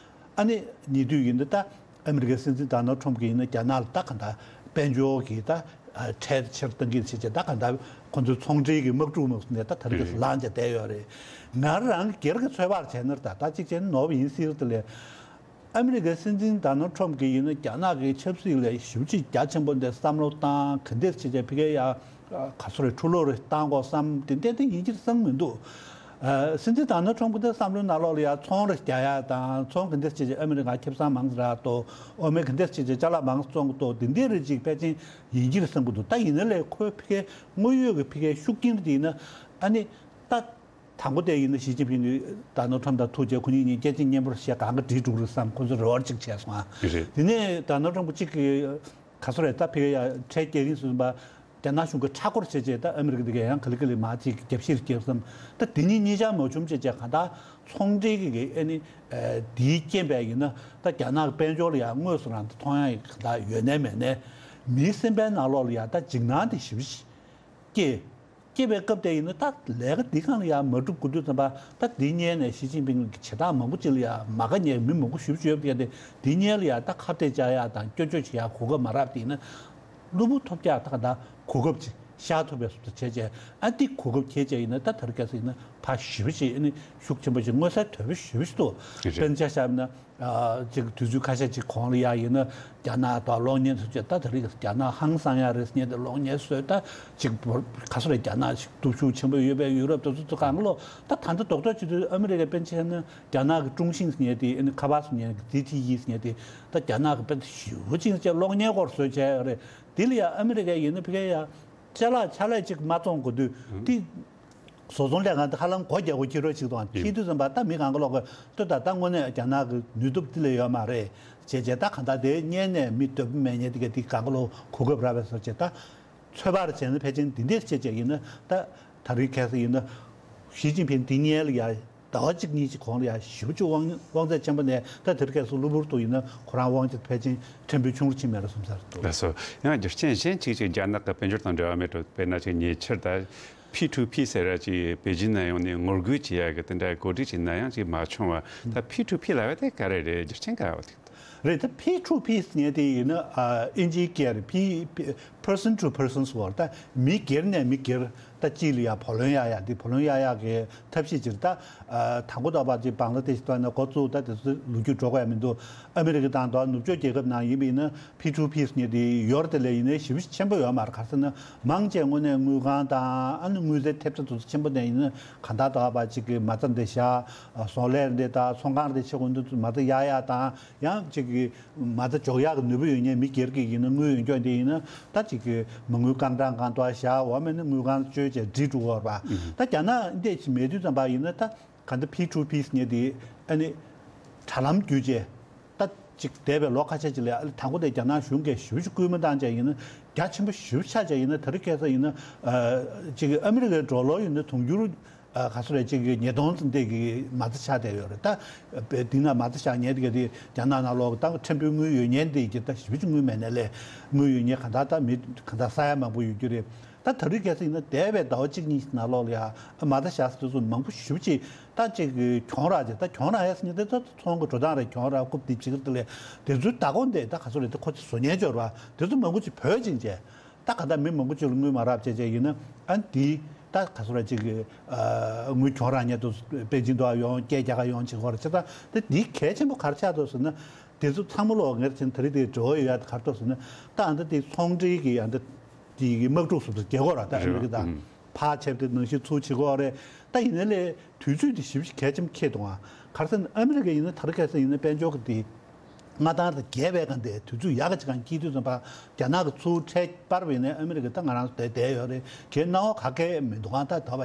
ཨ་ནི་ཉེ་དུས་ཡིན་ན་ད་ཨ་མི་རི་ཀའི་སྲིད་འཛིན་ཌོ་ནལ་ཊམ་གྱིས་ཡིན་ན་རྒྱ་ནག་ལ་ད་གང་ལྟར་དཔལ་འབྱོར་གྱི་ད་ཁྲལ་ཆེ་རུ་གཏང་གི་བྱེད་བྱེད། ད་གང་ལྟར་ཁོ་ཚོའི་ཚོང་འབྲེལ་གྱི་དམག་འཁྲུག་མ་སོང་ནས་ད་ད་རེས་ལངས་བྱས་བསྡད་ཡོད་རེད། ང་རང་སྒེར་གྱི་ཚོད་དཔག་བྱས་ན། ད་ད་ཅིག་བྱས་ན་ནོར་བ་ཡིན་སྲིད་རེད། དེ་ལས་ཨ་མི་རི་ཀའི་སྲིད་འཛིན་ཌོ་ནལ་ཊམ་གྱིས་ཡིན་ན་རྒྱ་ནག་གི་ཆབ་སྲིད་ལ་ཞེ་པོ་ཅིག་རྒྱ་ཆེན་པོ་འདི་བསམ་བློ་བཏང་། ག་འདྲས་བྱས་བྱས་ཕ་གིར་ཡ་ག་ཚོད་རེད། འཕྲོ་བརླག་རེ་བཏང་དགོས་བསམ། དེ་འདྲས་དེ་ཡིན་གྱི་རེད་བསམ་མི་འདུག་ཨ། སྲིད་འཛིན་ཌོ་ནལ་ཊམ་གྱི་དེ་བསམ་བློའི་ནང་ལོགས་ལ་ཡ་ཚོང་རེ་རྒྱག་ཡ་དང་། ཚོང་ག་འདྲས་བྱས་བྱས་ཨ་མི་རི་ཀ་ཁེ་བཟང་མང་ཙམ་རག་འདུག་འོ་མའི་ག་འདྲས་བྱས་བྱས་ཅ་ལག་མང་ཙམ་བཙོང་གི་འདུག་དེ་འདྲས་རེ་ཅིག་ཕལ་ཆེར་ཡིན་གྱི་རེད་བསམ་གྱི་འདུག་ད་ཡིན་ན་ལས་ཁོའི་ཕ་གིའི་དངོས་ཡོད་ཀྱི་ཕ་གིའི་ཤུགས་རྐྱེན་དེ་ཡིན་ན། ཨ་ནི་ད། དང་པོ་དེ་ཡིན་ན་ཞི་ཅིན་ཕིང་གིས་ཌོ་ནལ་ཊམ་དང་ཐུག་བྱས་ཁོ་གཉིས་གཉིས་སྐད་ཆ་སྙན་པོ་བཤད། གང་ག་འགྲིག་འགྲོ་གི་རེད་བསམ། ཁོ་ཚོ་རེ་བ་ཅིག་བྱས་སོང་ཨ། རེད། དེ་ནས་ཌོ་ནལ་ཊམ་གཅིག་གིས་ག་ཚོད་རེད། ད་ཕ་གིར་ཡ་ཁྲལ་སྐྱེལ་གིན་སོང་པ། རྒྱ་ནག་གཞུང་གིས་མཐའ་སྐོར་བྱས་བྱས་ད་ཨ་མི་རི་ཀ་འདི་ག་ཡང་ག་ལེ་ག་ལེ་མར་ཅིག་རྒྱབ་བཤིག་རྒྱག་བསམ། ད་དེ་གཉིས་གཉིས་ཆར་མ་བྱུང་བྱས་བྱས་གང་ལྟར་ཚོང་འབྲེལ་གྱི་ཨ་ནི་དེའི་རྐྱེན་པས་ཡིན་ན། ད་རྒྱ་ནག་གི་དཔལ་འབྱོར་ལ་ཡང་དངོས་སུ་རང་ད་མཐོང་ཡག་གང་ལྟར་ཡོད་ནའི་མེད་ནའི་མིའི་སེམས་པའི་ནང་ལོགས་ལ་ཡ་ད་འཇིགས་སྣང་དེ་ཞེ་པོ་ཅིག་སྐྱེས། སྐྱེས་པའི་སྐབས་དེ་ཡིན་ན་ད་ལས་ཀ་འདི་གང་ལ་ཡང་མ་འགྲུབ་དགོས་དུས་ཙམ་པ། ད་འདི་སྔོན་ནས་ཞི་ཅིན་ཕིང་གི་བྱེད་སྟངས་མང་པོ་ཅིག་ལ་ཡང་མ་དགའ་མཁན་མི་མང་པོ་ཞེ་པོ་ཅིག་ཡོད་པ་དེ། འདི་སྔོན་ལ་ཡང་ད་ཁ་གཏད་བཅག་ཡག་དང་སྐྱོན་བརྗོད་བྱེད་ཡག་གོ་སྐབས་མ་རག་པ་དེ་ཡིན་ན། གློ་བུར་ཐོལ་རྒྱག་ད་ག་ད་གོ་སྐབས་ཅིག་ཤར་ཐུབ་པའི་བཟོ་འདྲ་བྱས་བྱས། ཨ་འདི་གོ་སྐབས་འཁྱེར་བྱས་ཡིན་ན། ད་དེ་རིང་ཁ་སང་ཡིན་ན་ཕར་ཞེ་པོ་ཅིག་ཨ་ནི་ཤུགས་ཆེན་པོ་ཅིག་མངོན་གསལ་དོད་པོ་ཞེ་པོ་ཅིག་འདུག་དེ་རེད། དཔེར་ན་ཆ་བཞག་ན། ཨ། ཅིག་དུས་ཚོད་ཁ་ཤས་ཅིག་གོང་ལ་ཡ་ཡིན་ན། རྒྱ་ནག་དང་གློག་བརྙན་ཚོ་བྱས། ད་དེ་རིང་རྒྱ་ནག་ཧང་སང་ཡག་རེད་ཟེར་མཁན་དེ་གློག་བརྙན་བཟོས། ད་ཅིག་བོར་ག་ཚོད་རེད། རྒྱ་ནག་ཅིག་སྟོབས་ཤུགས་ཆེན་པོ་ཡོད་པའི་ཡུ་རོབ་དེ་ཚོ་ཚོ་གང་ག་ལོ། ད་ད་ལྟ་རྡོག་རྡོག་བྱེད་དུས་ཨ་མི་རི་ཀའི་དཔེར་ན་ཆ་བཞག་ན་རྒྱ་ནག་གི་ཀྲུང་ཤིན་ཟེར་མཁན་དེ། ཨ་ནི་ཁ་པར་ཟེར་མཁན་གྱི་ཛི་ཊི་ཨི་ཟེར་མཁན་དེ། ད་རྒྱ་ནག་གི་དཔེ་ཞེ་པོ་ཅིག་ཅིག་གློག་བརྙན་སྐོར་བཟོས་བྱས་ཡོད་རེད། དེ་ལ་ཡ་ཨ་མི་རི་ཀས་ཡིན་ན་ཕ་གིར་ཡ་ཅ་ལག་ཆ་ལག་ཅིག་མ་བཙོང་དགོས་དུས། ཨུ། དེ་བཟོ་ཚོང་ལས་ཁང་དེ་ཧ་ལམ་སྒོ་རྒྱག་དགོས་ཁྱེར་རོགས་ཅིག་དང་། ཨེ། ཁྱེར་དུས་ཙམ་པ་ད་མི་གང་ག་ལོག་གི་ལྟོས་དང་། ད་དངོས་གནས་རྒྱ་ནག་གི་ནུས་སྟོབས་དེ་ལས་ཡོད་མ་རེད་བྱས་བྱས། ད་གང་ལྟར་དེ་སྔོན་ནས་མི་འདོད་པ་མེད་མཁན་དེ་ག་དེ་གང་ག་ལོག་གོ་སྐབས་རག་པའི་བཟོ་བྱས། ད་ཚོད་དཔག་བྱས་ན་ཕལ་ཆེར་འདི་འདྲས་བྱས་བྱས་ཡིན་ན། ད་ད་རེས་ཁ་སང་ཡིན་ན་ཞི་ཅིན་ཕིང་འདི་སྔོན་ལ་ཡ་ཟླ་བ་གཅིག་གཉིས་ཀྱི་གོང་ལ་ཡ་ཞེ་པོ་ཅིག་དབང་དབང་ཚད་ཆེན་པོ་ནས། ད་དེ་རིང་ཁ་སང་གློ་བུར་དུ་ཡིན་ན་ཁོ་རང་དབང་ཆ་ཕལ་ཆེར་ཕྲན་བུ་ཆུང་རུ་ཕྱིན་མེད་ལ་སོང་ཚར་འདུག་ལགས་སོ། ཡང་རྒྱུ་རྐྱེན་གཞན་གཅིག་ཅིག་རྒྱ་ནག་གི་དཔལ་འབྱོར་དང་འབྲེལ་བ་མེད་འགྲོ། དཔེར་ན་ཅིག་ཉེ་ཆར་ད་ཕི་ཊུ་ཕི་ཟེར་ར་ཅིག་པེ་ཅིན་ནས་ཡོང་ནས་ངོ་རྒོལ་བྱེད་ཡག་གི་དེ་འདྲ་གོ་སྒྲིག་བྱས་ན་ཡང་ཅིག་མ་བྱུང་བ། ད་ཕི་ཊུ་ཕི་ལབ་པ་དེ་ག་རེ་རེད། རྒྱུ་རྐྱེན་ག་བ་དེ། རེད། ད་ཕི་ཊུ་ཕི་ཟེར་མཁན་དེ་ཡིན་ན། ཨ། ཨིན་ཇིའི་སྐད་རེད། ཕི་ཕི་person to person ཟེར་བ། ད་མི་སྒེར་ནས་མི་སྒེར། ད་གཅིག་ལ་ཡ་བུ་ལོན་གཡར་ཡག་འདི་བུ་ལོན་གཡར་ཡག་གི་ཐབས་ཤེས་ཅིག་རེད། ད་ཨ་དང་པོ་ད་བར་ཅིག་བང་ལ་དེ་ཤི་ཐོག་ནས་འགོ་བཙུགས། ད་དེ་ཚོ་ལོ་རྒྱུས་འགྲོ་དགོས་ཡ་མི་འདུག་ཨ་མི་རི་ཀ་དང་དོ་ནུབ་ཕྱོགས་རྒྱལ་ཁབ་ནང་ཡིན་པ་ཡིན་ན་P two P ཟེར་མཁན་དེ་ཡོད་རེད། དེ་ལས་ཡིན་ན་ཞེ་པོ་ཆེན་པོ་ཡོད་མ་རེད། ག་རེ་ཟེར་ན་མང་ཆེ་དངོས་གནས་དངུལ་ཁང་དང་ཨ་ནི་དངུལ་རྩའི་ཐེབས་རྩ་དེ་ཚོ་ཆེན་པོ་ནས་ཡིན་ན་གང་ལྟར་ད་བར་ཅིག་གི་མ་རྩ་འདི་བཞག་ཨ་ཟོག་ལས་འདི་དང་ཚོང་ཁང་འདི་ཆེ་དགོས་འདི་ཚོ་མ་རྩ་གཡར་ཡག་དང་ཡང་ཅིག་གི་མ་རྩ་འཇོག་ཡག་གི་ནུས་པ་ཡོད་མཁན་མི་སྒེར་གྱི་ཡིན་ན་དངུལ་ཡོད་མཁན་དེ་ཡིན་ན་ད་ཅིག་གི་མ་དངུལ་རྐང་གྲངས་སྒང་དུ་བཞག་འོ་མེད་ན་དངུལ་ཁང་བཅོལ་བྱས་སྒྲིལ་འགྲོ་གི་ཡོད་རེད་པ། ད་རྒྱ་ནག་འདི་ཅིག་མེད་དུས་ཙམ་པ་ཡིན་ན་ད་ག་འདི་P two P ཟེར་མཁན་དེ་ཨ་ནི་དྲ་ལམ་བརྒྱུད་བྱས་ད་ཅིག་འདས་པའི་ལོ་ཁ་ཤས་ཅིག་ལ་ཨ་ནི་དང་པོ་དེ་རྒྱ་ནག་གཞུང་གིས་ཞེ་པོ་ཅིག་སྐུལ་མ་བཏང་བྱས་ཡིན་ན་རྒྱ་ཆེན་པོ་ཞེ་པོ་ཆགས་བྱས་ཡིན་ན་ད་རེས་ཁ་སང་ཡིན་ན་ཨ་ཅིག་ཨ་མི་རི་ཀའི་ཌོ་ལར་ཡིན་ན་དུང་ཕྱུར། ཨ་ག་ཚོད་རེད། གཅིག་གི་ཉིས་སྟོང་ཙམ་དེ་གི་མ་རྩ་ཆགས་བསྡད་ཡོད་རེད། ད་དཔེ་འདི་ན་མ་རྩ་བཞག་མཁན་དེ་ག་དེ་རྒྱ་ནག་ནང་ལོགས་ད་ཕྲན་བུའི་དངུལ་ཡོད་མཁན་དེ་གི་ད་ཞེ་པོ་ཅིག་དངུལ་མེད་ནའི་ལས་དངུལ་ཡོད་མཁན་གང་ལྟར་ད་མི་གང་ལྟར་ས་ཡ་མང་པོ་ཡོད་རྒྱུ་རེད། ད་ད་རེས་ཁ་སང་ཡིན་ན་འདས་པའི་ཟླ་བ་གཅིག་གཉིས་ནང་ལོགས་ལ་ཡ་མ་རྩ་བཞག་ས་དེ་ཚོ་མང་པོ་ཞེ་པོ་ཅིག་ད་ཅིག་གྱོང་རག་ཅིག་ད་གྱོང་རག་ཡས་ནི་དེ་ད་ཚོང་གི་འགྲོ་སྟངས་རེད། གྱོང་རག་རྐུབ་སྟེ་བྱེད་ཀྱི་དེ་ལས་དེ་ཚོའི་བདག་པོ་འདི་ད་ག་ཚོད་རེད། དེ་ཁོ་ཚོ་བཟོ་མཁན་ཅིག་ཡོད་རེད་པ། དེ་ཚོ་མང་པོ་ཅིག་བོད་ཅིག་བྱས། ད་ག་ད་མི་མང་པོ་ཅིག་ལ་དངུལ་མ་རག་བྱས་བྱས་ཡིན་ན་ཨ་འདི་ད་ག་ཚོད་ར་ཅིག་གི་ཨ་དངུལ་གྱོང་རག་ཉེན་དུ་པེ་ཅིན་དུ་ཡོང་སྐད་རྒྱག་ག་ཡོང་བྱེད་ཀྱི་ཡོད་རེད། བྱས་ཙང་ད་འདི་གལ་ཆེན་པོ་ག་རེ་ཆགས་འདུག་ཟེར་ན་དེ་ཚོ་ཚང་མ་ལོག་ངེར་ཆེན་ད་རེས་དེ་འབྲེལ་བ་ཡོད་ཡ་ག་རེ་འདུག་ཟེར་ན་ད་ཨ་འདི་དེ་ཚོང་འབྲེལ་གྱི་ཨ་འདི་དེ་གི་དམག་འཁྲུག་སོགས་དེ་རྒྱག་གི་ཡོད་རེད། ད་ཨ་མི་རི་ཀ་དང་། ཕར་ཆབ་དེ་ནང་བཞིན་ཚུར་བྱེད་ཀྱི་ཡོད་རེད། ད་ཡིན་ནའི་ལས་དུས་ཚོད་དེ་ཞིབ་ཞིབ་གལ་ཆེན་པོ་འཁེལ་འདུག་ཨ། ག་རེ་ཟེར་ན་ཨ་མི་རི་ཀ་ཡིན་ན་ད་རེས་ཁ་སང་ཡིན་ན་དཔལ་འབྱོར་གྱི་དེ་མངའ་ཐང་དང་རྒྱས་པའི་སྒང་དེ་དུས་ཚོད་ཡག་གི་ཅིག་སྒང་འཁེལ་དུས་ཙམ་པ་རྒྱ་ནག་གི་ཚུར་ཁྲལ་སྤར་བ་ཡིན་ན་ཨ་མི་རི་ཀ་ད་ང་རང་ཚོ་དེ་བསྡད་ཡོད་རེད། གལ་སྣང་བ་ག་གེ་མི་འདུག་ཨ། ད་ད་བ་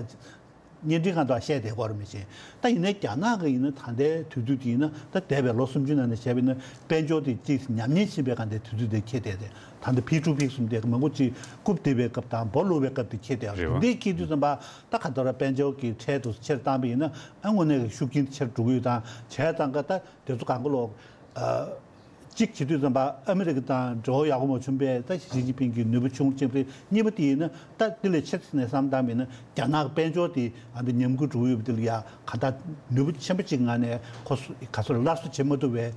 བརྙན་འཕྲིན་སྒང་དུ་བཤད་བསྡད་ཀྱི་ཡོད་རེད་མི་ཤེས། ད་ཡིན་ནའི་རྒྱ་ནག་གི་ཡིན་ན་ད་ལྟའི་དུས་ཚོད་དེ་ཡིན་ན་ད་འདས་པའི་ལོ་སུམ་ཅུ་ནང་ནས་བྱས་པ་ཡིན་ན་དཔལ་འབྱོར་དེ་གཅིག་ཉམས་ཉེས་ཕྱིན་པའི་སྒང་དེ་དུས་ཚོད་དེ་འཁེལ་བསྡད་དེ། ད་ལྟ་ཕི་ཀྲུ་ཕིག་གསུམ་དེ་མང་པོ་ཅིག་རྐུབ་རྡེབ་པའི་སྐབས་དང་འབོ་ལུག་པའི་སྐབས་དེ་ཁྱེད་དེ་རེད་བ། འདི་ཁྱེད་དུས་ཙམ་པ་ད་ག་ད་ར་དཔལ་འབྱོར་གྱི་ཁྲལ་དུ་ཆེར་བཏང་པ་ཡིན་ན་ཨ་དངོས་གནས་ཀྱི་ཤུགས་རྐྱེན་ཆེར་འགྲོ་གི་ཡོད། དང་བྱས་ཙང་ཀ་ད་དེ་ཚོ་གང་ག་ལོག་གཅིག་བྱེད་དུས་ཙམ་པ་ཨ་མི་རི་ཀ་དང་འབྲེལ་བ་ཡག་པོ་མ་བྱུང་པས་ད་ཞི་ཅིན་ཕིང་གི་ནུས་པ་ཆུང་ཆེན་པོ་རེད། གཉིས་པ་དེ་ཡིན་ན་ད་དེ་ལས་ཆེ་ཙམ་ནས་བསམ་བཏང་པ་ཡིན་ན་རྒྱ་ནག་དཔལ་འབྱོར་དེ་ཨ་འདི་ཉམས་རྒུད་འགྲོ་གི་ཡོད་པ་དེ་ལ་ཡ་ག་ད་ནུས་པ་ཆེན་པོ་གཅིག་ངང་ནས་ཁོ་ག་ཚོད་སླར་གསོ་བྱེད་མ་ཐུབ་པའི།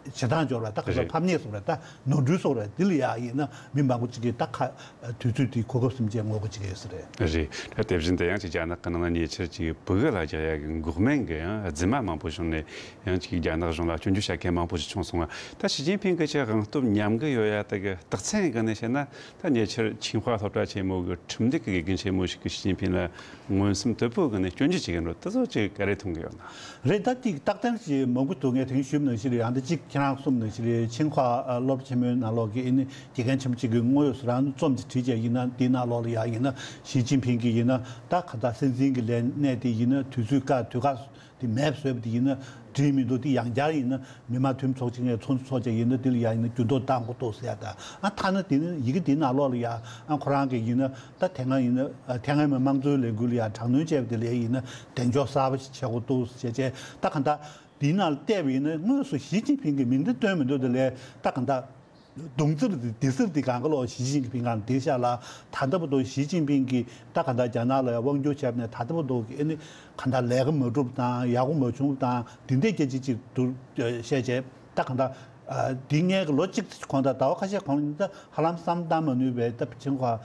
བྱེད་སྟངས་འབྱོར་བ་ད་ག་ཚོད་རེད། ཕམ་ཉེས་སོགས་རེད། ད་ནོར་འཁྲུལ་སོགས་རེད། དེ་ལ་ཡ་ཡིན་ན་མི་མང་པོ་ཅིག་གིས་ད་ཁ་དུས་ཚོད་དེའི་གོ་སྐབས་སུ་བྱས་ངོ་རྒོལ་བྱེད་ཀྱི་ཡོད་ས་རེད། རེད། ད་དེ་བཞིན་དུ་ཡང་ཅིག་རྒྱ་ནག་གི་ནང་ལ་ཉེ་ཆར་ཅིག་ཕྲུ་གུ་ལ་རྒྱག་ཡ་གི་འགོག་སྨན་གི་ཡང་རྫུན་མ་མང་པོ་བྱུང་ནས་ཡང་ཅིག་རྒྱ་ནག་གཞུང་ལ་སྐྱོན་བརྗོད་བྱ་མཁན་མང་པོ་ཞིག་བྱུང་སོང་བ། ད་ཞི་ཅིན་ཕིང་གིས་ཅིག་དབང་སྟོབས་ཉམས་ཀྱི་ཡོད་ཡ་དེ་གི་རྟགས་མཚན་གི་ནས་བཤད་ན། ད་ཉེ་ཆར་ཆིང་ཧྭ་སློབ་གྲྭ་ཆེན་མོ་གི་ཁྲིམས་སྡེ་གི་དགེ་རྒན་ཆེན་མོ་ཞིག་གིས་ཞི་ཅིན་ཕིང་ལ་མངོན་སུམ་དོད་པོ་གི་ནས་སྐྱོན་བརྗོད་བྱེད་ཀྱི་འདུག་དེ་ཚོ་ཅིག་ག་རེ་མཐོང་གི་ཡོད་ན། རེད། ད་ཅིག་རྟགས་དང་ཅིག་མང་པོ་འདུག་ངས་དེང་ཞུས་ནང་བཞིན་རེད། ཡང་ད་ཅིག་ཁྱེད་རང་གསུངས་ནང་བཞིན་རེད། ཆིང་ཧྭ་ཨ་སློབ་ཆེན་མོའི་ནང་ལོགས་ཀྱི་ཨ་ནི་དགེ་རྒན་ཆེན་པོ་གཅིག་གིས་དངོས་ཡོད་སུ་རང་རྩོམ་ཅིག་བྲིས་བྱས་ཡིན་ན་དེའི་ནང་ལོགས་ལ་ཡང་ཡིན་ན་ཞི་ཅིན་ཕིང་གིས་ཡིན་ན་ད་ག་ད་སྲིད་འཛིན་གྱི་ལས་གནས་དེ་ཡིན་ན་དུས་ཚོད་བཀག་དུས་བཀག་དེ་མེད་བཟོས་པ་དེ་ཡིན་ན་འགྲིག་མི་འདུག་དེ་ཡང་བསྐྱར་ཡིན་ན་མི་མང་འཐུས་མི་ཚོགས་ཆེན་ནས་ཚོགས་འདུ་ཚོགས་བྱས་ཡིན་ན་དེ་ལ་ཡང་ཡིན་ན་འགྱུར་ལྡོག་གཏང་དགོས་འདུག་ཟེར་ཡ་ད་ཨ་ཐ་ན་དེ་ནི་ཡི་གེ་དེའི་ནང་ལོགས་ལ་ཡང་ཨ་ཁོ་རང་གིས་ཡིན་ན་ད་དེ་སྔ་ཡིན་ན་ཨ་དེ་སྔ་མ་དམངས་གཙོའི་ལས་འགུལ་ལ་ཡང་དྲག་གནོན་བྱས་པ་དེ་ལ་ཡིན་ན་གདེང་འཇོག་གསར་པ་ཞིག་བྱེད་དགོས་འདུག་ཟེར་བྱས་ད་གང་ལྟར། དེའི་ནང་ལ་བལྟས་པ་ཡིན་ན་དངོས་སུ་ཞི་ཅིན་ཕིང་གི་མིང་དེ་བཏོན་མི་འདུག་དེ་ལས་ད་གང་ལྟར་གདུང་རྩེར་དེ་སྡེ་སྲིད་དེ་གང་ག་ལོག་ཞི་ཅིན་ཕིང་གང་དེ་ཤ་ལ་ད་ལྟ་བར་དུ་ཞི་ཅིན་ཕིང་གིས་ད་གང་ལྟར་རྒྱ་ནག་ལ་དབང་སྒྱུར་བྱས་ནས་ད་ལྟ་བར་དུ་ཨེ་ནི་གང་ལྟར་ལས་ཀ་མ་འགྲུབ་དང་ཡག་པོ་མ་བྱུང་དང་དེ་འདྲའི་སྐད་ཆ་ཅིག་འདུག་བཤད་བྱས་ད་གང་ལྟར་དེ་སྔའི་ལོ་གཅིག་གོང་དང་ཟླ་བ་ཁ་ཤས་གོང་ནས་ད། ཧ་ལམ་བསམ་གཏང་མ་ནུས་པའི་སྟབས་ཆེན་ཁ་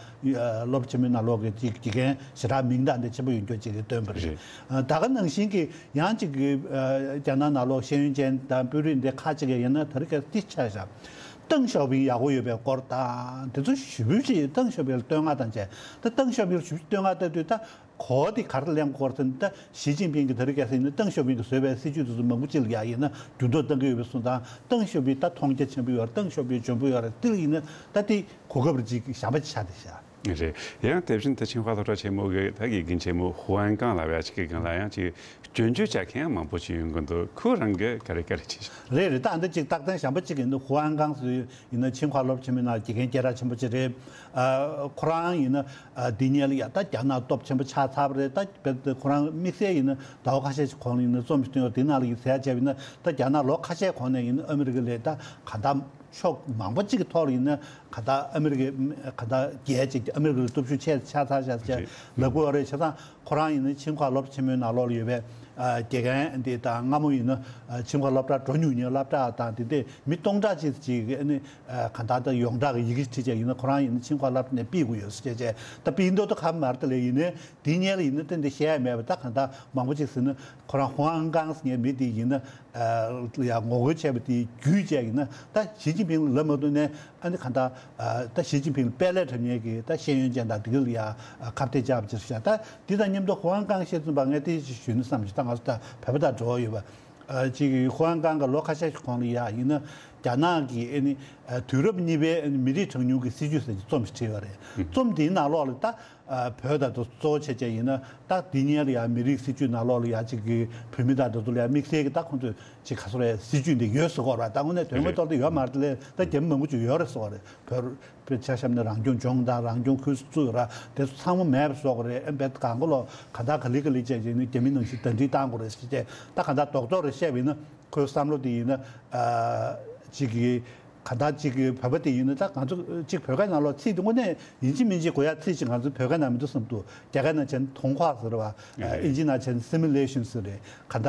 སློབ་ཆེན་མོའི་ནང་ལོགས་ཀྱི་ཅིག་དགེ་རྒན་ཞེ་དྲག་མིང་དང་འདི་ཆེན་པོ་ཡོད་མཁན་ཅིག་གིས་བཏོན་པ་རེད། རེད། ད་ག་ནང་བཞིན་གྱི་ཡང་ཅིག་གི་རྒྱ་ནག་ནང་ལོགས་ཤེས་ཡོན་ཅན་དང་དཔོན་རིགས་འདི་ཁ་ཅིག་གིས་ཡིན་ན་ད་རེས་ཀྱི་ཏི་ཆ་བཞག་ཏེང་ཞའོ་ཕིང་ཡག་པོ་ཡོད་པའི་སྐོར་དང་དེ་ཚོ་ཞེ་པོ་ཅིག་ཏེང་ཞའོ་ཕིང་ལ་བསྟོད་བསྔགས་དང་བཅས་ད་ཏེང་ཞའོ་ཕིང་ལ་ཞེ་པོ་ཅིག་བསྟོད་བསྔགས་བཏང་དུས་ད། གོ་བ་དེ་ག་རེ་ལེན་དགོས་ཟེར་ན་ད་ཞི་ཅིན་ཕིང་གིས་ད་རེས་ཀྱི་ཟེར་ན་ཏེང་ཞའོ་ཕིང་གིས་བཟོས་པའི་སྲིད་ཇུས་དེ་ཚོ་མང་པོ་ཅིག་ལ་ཡ་ཡིན་ན་འགྱུར་ལྡོག་གཏང་གི་ཡོད་པའི་གསུངས་དང་ཏེང་ཞའོ་ཕིང་ད་མཐོང་རྒྱ་ཆེན་པོ་ཡོད་རེད། ཏེང་ཞའོ་ཕིང་འཇོན་པོ་ཡོད་རེད། དེ་ལ་ཡིན་ན་ད་དེ་གོ་སྐབས་རེ་ཅིག་གཞན་པ་ཅིག་ཆགས་བསྡད་ཤག་རེད། ཡང་དེ་བཞིན་དུ་ཆིང་ཧྭ་སློབ་གྲྭ་ཆེན་མོ་གི་ད་དགེ་རྒན་ཆེན་མོ་ཧུའུ་ཨན་ཀང་ལབ་ཡ་ཅིག་གི་སྒང་ལ་ཡང་ཅིག་སྐྱོན་བརྗོད་བྱ་མཁན་ཡང་མང་པོ་ཅིག་ཡོང་གི་འདུག་ཁོ་རང་གིས་ག་རེ་ག་རེ་བྱས་ཤག་རེད་རེད། ད་འདི་ཅིག་རྟགས་གཏན་གཞན་པ་ཅིག་ཡིན་ན་ཧུའུ་ཨན་ཀང་ཟེར། ཡིན་ན་ཆིང་ཧྭ་སློབ་ཆེན་མོའི་ནང་དགེ་རྒན་སྐད་གྲགས་ཆེན་པོ་ཅིག་རེད། ཨ་ཁོ་རང་ཡིན་ན་ཨ་འདི་ཉིད་ལ་ཡ་ད་རྒྱ་ནག་སྟོབས་ཆེན་པོ་ཆགས་ཚར་བ་རེད། ད་དཔེར་ན་ཁོ་རང་དམིགས་བསལ་ཡིན་ན་ཟླ་བ་ཁ་ཤས་ཤིག་གོང་ལ་ཡིན་ན་རྩོམ་ཞིག་བཏོན་ཡོད། དེ་ནང་ལ་ཡིན་ཟེར་ཡ་བྱས་པ་ཡིན་ན་ད་རྒྱ་ནག་ལོ་ཁ་ཤས་གོང་ནས་ཡིན་ན་ཨ་མི་རི་ཀ་ལ་ད་གང་ལྟར་ཕྱོགས་མང་པོ་ཅིག་གི་ཐོག་ལ་ཡིན་ན་གང་ལྟར་ཨ་མི་རི་ཀའི་གང་ལྟར་རྒྱལ་ཅིག་ཨ་མི་རི་ཀ་ལ་སྟོབས་ཤུགས་ཆེ་ཆགས་ཚར་ཤག་ཅེས་ལབ་དགོས་པ་རེད། བྱས་ཙང་ཁོ་རང་ཡིན་ན་ཆིང་ཧྭ་སློབ་ཆེན་མོའི་ནང་ལོགས་ལ་ཡོད་པའི་ ཨ་དགེ་རྒན་འདི་དང་སྔ་མོ་ཡིན་ན་ཨ་ཁྱིམ་ཁ་སློབ་གྲྭ་འགྲོ་མྱོང་མཁན་སློབ་གྲྭ་དང་དེ་འདྲས་མི་སྟོང་ཕྲག་ཅིག་ཅིག་ཨ་ནི་ཨ་གང་ལྟར་ད་ཡོངས་གྲགས་ཀྱི་ཡི་གེ་བྲིས་བྱས་ཡིན་ན་ཁོ་རང་ཡིན་ན་ཁྱིམ་ཁ་སློབ་གྲྭ་ནས་ཕུད་དགོས་ཡོད་ཟེར་བྱས་བྱས་ད་ཕུད་འདོད་ད་ག་མ་རེད་ད་ལས་ཡིན་ནའི་དེའི་སྔོན་ལ་ཡིན་ན་ཏན་ཏན་བཤད་ཡ་མེད་པ། ད་གང་ལྟར་མང་པོ་ཅིག་ཟེར་ན་ཁོ་རང་ཧུའང་ཀང་ཟེར་མཁན་མི་དེ་ཡིན་ན་ཨ་ཡ་ངོ་རྒོལ་བྱས་པ་དེ་བརྒྱུད་བྱས་ཡིན་ན་ད་ཞི་ཅིན་ཕིང་ལ་ལབ་མ་ཐུབ་ནའི་ཨ་ནི་གང་ལྟར་ཨ་ད་ཞི་ཅིན་ཕིང་ལ་དཔལ་ལས་འཁྲབ་མཁན་གྱི་ད་ཤེས་ཡོན་ཅན་དང་དེ་ག་ལ་ཡ་ཨ་ཁ་གཏད་བཅག་པ་ཅིག་བྱས། ད་འདི་དང་མཉམ་དུ་ཧུའང་ཀང་བཤད་ཚུན་པ་ངས་དེ་ཞིག་ཞུས་ན་བསམ་གྱི། ད་ང་ཚོ་ད་བོད་པ་དང་འབྲེལ་བ་ཡོད་པ། ཨ་གཅིག་གི་ཧུའང་ཀང་གི་ལོ་ཁ་ཤས་ཤིག་གོང་ལ་ཡ་ཡིན་ན་རྒྱ་ནག་གི་ཨ་ནི་ཨ་དུས་རབས་གཉིས་པའི་ཨ་ནི་མི་རིགས་གྲངས་ཉུང་གི་སྲིད་ཇུས་ཟེར་གྱི་རྩོམ་ཞིག་བྲིས་པ་རེད། རྩོམ་དེའི་ནང་ལོགས་ལ་ད་ཨ་བོད་དང་དུ་གཙོ་བོ་བྱས་བྱས་ཡིན་ན་ད་འདི་སྔོན་ལ་ཡ་མི་རིགས་སྲིད་ཇུས་ནང་ལོགས་ལ་ཡ་གཅིག་གི་བོད་མི་དང་དུ་ལ་ཡ་དམིགས་བསལ་གྱི་ད་ཁོང་ཚོས་ཅིག་ག་ཚོད་རེད་སྲིད་ཇུས་འདི་ཡོད་ཟེར་གྱི་ཡོད་རེད་པ། ད་དངོས་གནས་དོན་དངོས་ཐོག་ཏུ་ཡོད་མ་རེད་དེ་ལས་ད་རྒྱ་མི་མང་པོ་ཅིག་ཡོད་རེད་ཟེར་གྱི་ཡོད་རེད། བོད་བོད་ཆ་བཞག་ན་རང་སྐྱོང་ལྗོངས་དང་རང་སྐྱོང་ཁུལ་བཙུགས་ར་དེ་ཚོ་ཚང་མ་མེད་པ་བཟོ་གི་རེད། ཨེ་འབད་གང་ག་ལོ་ག་ད་ག་ལེ་ག་ལེ་བྱས་བྱས་ནས་རྒྱ་མི་ནང་བཞིན་གདན་འདྲེན་བཏང་དགོས་རེད་ཟེར་བྱས་ད་ག་ད་རྡོག་རྡོག་རེ་བཤད་པ་ཡིན་ན་ཁོའི་བསམ་བློ་དེ་ཡིན་ན་ཨ་གཅིག་གི་ག་ད་གཅིག་གི་བོད་པ་དེ་ཡིན་ན་ད་ང་ཚོ་གཅིག་བོད་སྐད་ནང་ལོགས་ཚིག་དེ་དངོས་གནས་ཡིན་གཅིག་མིན་གཅིག་གོ་ཡ་ཚིག་ཅིག་ང་ཚོ་བོད་སྐད་ནང་མི་འདུག་བསམ་འདུག་རྒྱ་སྐད་ནང་བྱས་ན་同化ཟེར་བ། ཨིན་ཇི་ནང་བྱས་ན་སི་མི་ལེ་ཤན་ཟེར་རེད། ག་ད་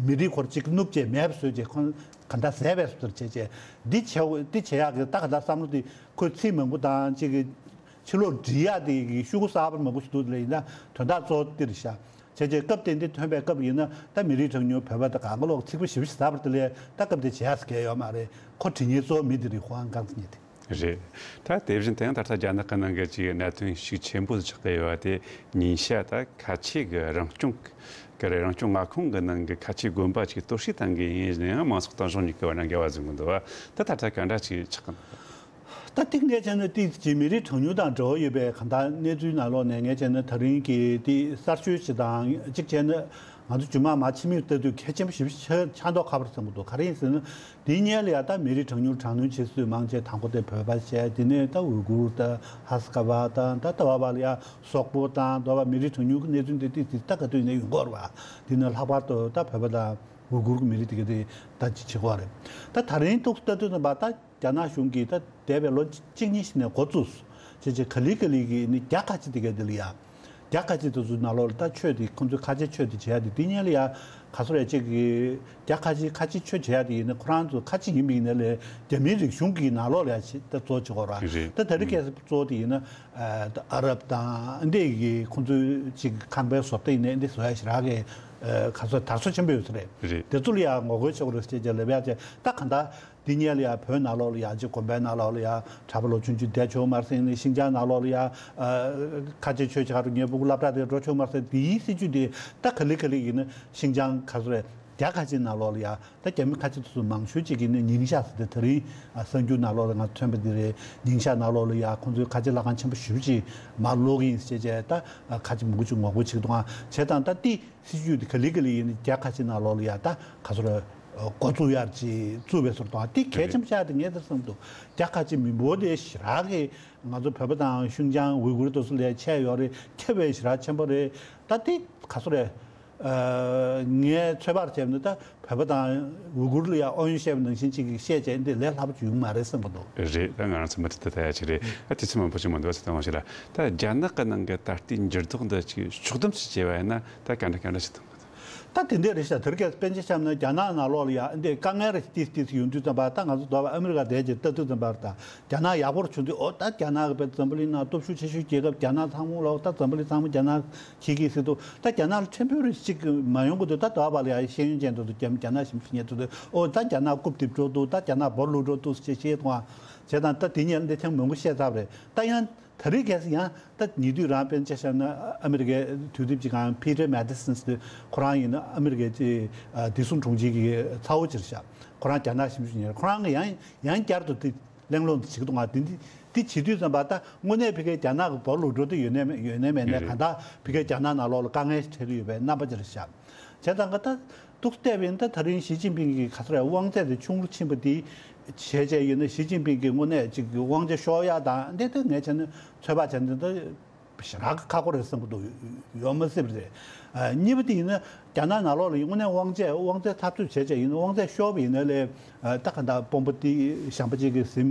མི་རིགས་ཁོར་གཅིག་བསྣུབས་བྱས་མེད་པ་བཟོས་བྱས་ཁོང་ག་འདྲ་ཟས་པས་སུ་ལྟར་བྱས་བྱས་འདི་བྱས་འདི་བྱེད་ཡག་གི་ད་ག་ད་བསམ་བློ་དེ་ཁོས་ཚིག་མང་པོ་དང་གཅིག་གི་ཕྱི་ལོགས་འབྲི་ཡག་དེ་གི་ཤུ་གུ་གསར་པ་མང་པོ་ཞིག་འདུག་དེ་ལ་ཡིན་ན་དོན་དག་གཙོ་བོ་འདིར་བཞག་བྱས་བྱས་སྐབས་དེ་འདི་ཐོན་པའི་སྐབས་ཡིན་ན་ད་མི་རིགས་གྲངས་ཉུང་བོད་པ་དང་གང་ག་ལོག་ཚིག་པ་ཞིབ་ཞིབ་ཟ་བར་དེ་ལས་ད་སྐབས་དེ་བྱས་ཟེར་གལ་ཡོད་མ་རེད། ཁོ་བྲིས་མཁན་གཙོ་བོ་མི་དེ་རེད། ཧུའང་ཀང་ཟེར་མཁན་དེ། རེད། ད་དེ་བཞིན་དེ་ཡང་ད་ལྟ་རྒྱ་ནག་གི་ནང་གི་ཅིག་གནད་དོན་ཤུགས་ཆེན་པོ་ཆགས་བསྡད་ཡོད་པ་དེ་ཉིན་ཤས་ད་ཁ་ཆེ་གི་རང་སྐྱོང་གི་རེད། རང་སྐྱོང་མངའ་ཁོངས་ཀྱི་ནང་གི་ཁ་ཆེ་དགོན་པ་ཅིག་གཏོར་བཤིག་བཏང་གི་ཡིན་ཟེར་ནས་ཡང་མང་ཚོགས་དང་གཞུང་གཉིས་ཀྱི་བར་ན་འགལ་བ་འཛིན་གྱི་འདུག་བ། ད་ད་ལྟ་ག་འདྲ་ཅིག་ཆགས་ཀྱི་འདུག་ད་ཏིག་ངས་བྱས་ན་ཏིག་ཅིག་མི་རིགས་གྲངས་ཉུང་དང་འབྲེལ་བ་ཡོད་པའི་གང་ལྟར་གནས་ཚུལ་ནང་ལོགས་ནས་ངས་བྱས་ན་ད་རིང་གི་ཏིག་གསར་ཤོས་ཅིག་དང་གཅིག་བྱས་ན་ང་ཚོ་རྒྱུན་མ་མ་ཕྱི་མིག་ལྟ་དུས་གལ་ཆེན་པོ་ཞེ་པོ་ཆགས་ཆགས་མདོག་ཁ་པོ་བསམ་གྱི་འདུག་ག་རེ་ཡིན་ཟེར་ན། དེའི་སྔོན་ལ་ཡ་ད་མི་རིགས་གྲངས་ཉུང་དྲག་གནོན་བྱེད་སྲོལ་མང་ཆེ་དང་པོ་དེ་བོད་པ་བྱས། དེ་ནས་ད་ཝུ་གུར་དང་ཧ་སི་ཀ་བ་དང་ད་ལྟ་བ་བ་ལ་ཡ་སོག་པོ་དང་ད་བ་མི་རིགས་གྲངས་ཉུང་གི་གནས་ཚུལ་འདི་ཏིག་ཏིག་ད་ག་དུས་ནས་ཡོང་གི་ཡོད་རེད་བ། དེ་ནས་ལྷག་པར་དུ་ད་བོད་པ་དང་ཝུ་གུར་གྱི་མི་རིགས་དེ་ག་དེ་ད་ཅི་བྱེད་ཀྱི་ཡོད་རེད། ད་ད་རིང་ཐུགས་ལྟ་དུས་ཙམ་པ་ད་རྒྱ་ནག་གཞུང་གིས་ད་འདས་པའི་ལོ་གཅིག་གཉིས་ཤིག་ནས་འགོ་བཙུགས་བྱས་བྱས་ག་ལེ་ག་ལེ་གིས་ནི་རྒྱ་ཁ་ཆེ་དེ་ག་དེ་ལ་ཡ། རྒྱ་ཁ་ཆེ་དེ་ཚོའི་ནང་ལོགས་ལ་ད་ཆོས་དེ་ཁོང་ཚོའི་ཁ་ཆེ་ཆོས་དེ་བྱེད་ཡ་དེ་དེ་སྔོན་ལ་ཡ་ག་ཚོད་རེད་ཅིག་གི་རྒྱ་ཁ་ཆེ་ཁ་ཆེ་ཆོས་བྱེད་ཡ་དེ་ཡིན་ན་ཁོ་རང་ཚོ་ཁ་ཆེ་ཡིན་པ་ཡིན་ན་ལས་རྒྱ་མིའི་རིག་གཞུང་གི་ནང་ལོགས་ལ་ཡ་ཆེ་ད་གཙོ་བོ་བྱེད་དགོས་ར། རེད། ད་ད་རེས་ཁ་སང་གཙོ་བོ་དེ་ཡིན་ན་ཨ་ཨ་རབ་དང་འདི་གི་ཁོང་ཚོའི་ཅིག་ཁང་པའི་བཟོ་ལྟ་ཡིན་ནའི་འདི་བཟོ་ཡ་ཞེ་དྲག་གི་ཨ་ག་ཚོད་དར་སོ་ཆེན་པོ་ཡོད་ས་རེད། རེད། དེ་ཚོ་ལ་ཡ་ངོ་རྒོལ་བྱེད་དགོས་རེད་ཟེར་བྱས་ལབ་ཡ་བྱས་ད་ག་འདྲ། འདི་སྔོན་ལ་ཡ་བོད་ནང་ལོགས་ལ་ཡ་ཅིག་དགོན་པའི་ནང་ལོགས་ལ་ཡ་གྲྭ་པ་ལོ་ཆུང་ཆུང་བསྡད་ཆོག་མ་རེད་ཟེར་ནས། ཤིན་ཅང་ནང་ལོགས་ལ་ཡ་ཨ་ཁ་ཆེ་ཆོས་ཆེ་ག་རུ་ངའི་སྤུ་གུ་སློབ་གྲྭ་དེ་འགྲོ་ཆོག་མ་རེད་ཟེར། འདིའི་སྲིད་ཇུས་དེ་ད་ག་ལེ་ག་ལེ་ཡིན་ན་ཤིན་ཅང་ག་ཚོད་རེད། རྒྱ་ཁ་ཆེ་ནང་ལོགས་ལ་ཡ་ད་རྒྱ་མི་ཁ་ཆེ་དེ་ཚོ་མང་ཤོས་ཅིག་གིས་ནི་ཉིང་ཤག་ཟེར་ཏེ་ད་རིང་ཨ་གསར་འགྱུར་ནང་ལོགས་ལ་ང་ཐོན་པ་འདི་རེད། ཉིང་ཤག་ནང་ལོགས་ལ་ཡ་ཁོང་ཚོའི་ཁ་ཆེ་ལྷ་ཁང་ཆེན་པོ་ཞེ་པོ་ཅིག་མར་སློག་གི་ཡིན་ཟེར་བྱས་བྱས་ད་ཁ་ཆེ་མང་པོ་ཅིག་ངོ་རྒོལ་བྱེད་ཀྱི་འདུག་ཨ། བྱས་ཙང་ད་འདི། སྲིད་ཇུས་དེ་ག་ལེ་ག་ལེ་ཡིན་ན་རྒྱ་ཁ་ཆེ་ནང་ལོགས་ལ་ཡ་ད་ག་ཚོད་རེད། འགོ་བཙུགས་ཡར་ཅིག་བཙུགས་པའི་ཚོར་དང་དེ་གལ་ཆེན་པོ་ཆགས་དེ་ངས་ད་བསམ་འདུག་རྒྱ་ཁ་ཆེ་མི་འབོར་དེ་ཞེ་དྲག་གི་ང་ཚོ་བོད་པ་དང་ཤིན་ཅང་ཝུ་གུར་དེ་ཚོ་ལས་ཆེ་ཡོད་རེད། ཁྱབ་པའི་ཞེ་དྲག་ཆེན་པོ་རེད། ད་དེ་ག་ཚོད་རེད། ངས་ཚོད་དཔག་བྱས་ན་ད་བོད་པ་དང་ཝུ་གུར་ལ་ཡ་ཨོ་ཡོན་བཤད་པ་ནང་བཞིན་ཅིག་བཤད་བྱས་འདི་ལས་སླ་པོ་ཅིག་ཡོང་མ་རེད་བསམ་གི་འདུག་རེད། ད་ང་རང་ཚོ་མུ་མཐུད་དུ་ལྟ་ཡ་ཅིག་རེད། ཨ་དུས་ཚོད་མང་པོ་ཅིག་མི་འདུག་ཟེར་དང་ཞིག་ལ། ད་རྒྱ་ནག་གི་ནང་གི་ད་ལྟའི་འགྱུར་ལྡོག་འདི་ཅིག་ཕྱོགས་བསྡོམས་ཅིག་བྱས་པ་ཡིན་ན་ད་ག་འདྲ་ག་འདྲ་ཞིག་མཐོང་གི་འདུག་ད་དེ་འདྲས་རེད་ཤག་དེ་རིང་ཁ་སང་དཔེ་ཆ་བཤམས་ན་རྒྱ་ནག་ནང་ལོགས་ལ་ཡ་འདི་དཀའ་ངལ་རེ་ཏིས་ཏིས་ཡོང་དུས་ཙམ་པ་ད་ང་ཚོ་འདོད་པ་ཨ་མི་རི་ཀ་བསྡད་ཀྱི་ལྟ་དུས་ཙམ་པར་ད་རྒྱ་ནག་ཡག་པོ་རུ་བྱུང་དུས་ཨོ་ད་རྒྱ་ནག་གི་བས་འཛམ་བུ་གླིང་ནང་སྟོབས་ཤུགས་ཆེ་ཤོས་རྒྱལ་ཁབ་རྒྱ་ནག་ཚང་མ་ལོག་ད་འཛམ་བུ་གླིང་ཚང་མ་རྒྱ་ནག་ཁྱེར་གྱིས་ཟེར་འདུག་ད་རྒྱ་ནག་ལ་ཕྲན་བུ་རེ་ཅིག་མ་ཡོང་གི་འདུག་ད་དོ་བ་ལ་ཡ་ཤེས་ཡོན་ཅན་དུ་འདུག་རྒྱ་རྒྱ་ནག་ཞིབ་འཇུག་ཉན་དུ་འདུག་ཨོ་ད་རྒྱ་ནག་རྐུབ་རྡིབ་འགྲོ་འདུག་ད་རྒྱ་ནག་སྦོ་ལུག་འགྲོ་འདུག་ཅེས་བཤད་དང་བྱས་དང་ད་དེ་ཉིན་འདི་ཐེངས་མང་པོ་བཤད་ཚར་བ་རེད། ད་ཡང་ད་རེས་གལ་སྲིད་ཡང་ད་ཉེ་དུས་རང་དཔེར་ན་ཆ་བཞག་ན་ཨ་མི་རི་ཀའི་དུས་དེབ་ཅིག་གང་Peter Matthiessen་ཟེར་དུས་ཁོ་རང་ཡིན་ན་ཨ་མི་རི་ཀའི་ཅིག་བདེ་སྲུང་དྲུང་ཆེ་གི་ཚ་བོ་ཅིག་རེད་ཤག་ཁོ་རང་རྒྱ་ནག་ཞིབ་འཇུག་ཉན་ཁོ་རང་གི་ཡང་ཡང་བསྐྱར་དུ་དེ་གླེང་སློང་དེ་བྱེད་ཀྱི་འདུག་ང་དེ་འདི་དེ་བྱེད་དུས་ཙམ་པ་ད་དངོས་གནས་ཕ་གིའི་རྒྱ་ནག་གི་སྦོ་ལུག་འགྲོ་དུས་ཡོད་ནའི་ཡོད་ནའི་མེད་ནའི་གང་ལྟར་ཕ་གིའི་རྒྱ་ནག་ནང་ལོགས་ལ་དཀའ་ངལ་ཞིག་འཕྲད་ཀྱི་ཡོད་པའི་རྣམ་པ་ཅིག་རེད་ཤག་བྱས་ཙང་ག་ད་ཏོག་ཙམ་བལྟས་པ་ཡིན་ན་ད་ད་རིང་ཞི་ཅིན་ཕིང་གི་ག་ཚོད་རེད་དབང་ཚད་དེ་ཆུང་རུ་ཕྱིན་པ་དེ་བྱས་བྱས་ཡིན་ན་ཞི་ཅིན་ཕིང་གི་དངོས་གནས་ཅིག་གི་དབང་ཆ་ཤོར་ཡག་དང་འདི་ལྟར་ངས་བྱས་ན་ཚོད་དཔག་བྱས་ན་འདི་ཞེ་དྲག་ཁག་པོ་རེད་བསམ་གྱི་འདུག་ཡོད་མ་སྲིད་པ་རེད། ཨ་གཉིས་པ་དེ་ཡིན་ན་རྒྱ་ནག་ནང་ལོགས་ལ་དངོས་གནས་དབང་ཆ་དབང་ཚད་འཐབ་རྩོད་བྱས་བྱས་ཡིན་ན་དབང་ཚད་ཤོར་བ་ཡིན་ན་ལས་ཨ་ད་ག་འདྲ་དཔོན་པོ་དེ་གཞན་པ་གཅིག་གི་གཟིམ་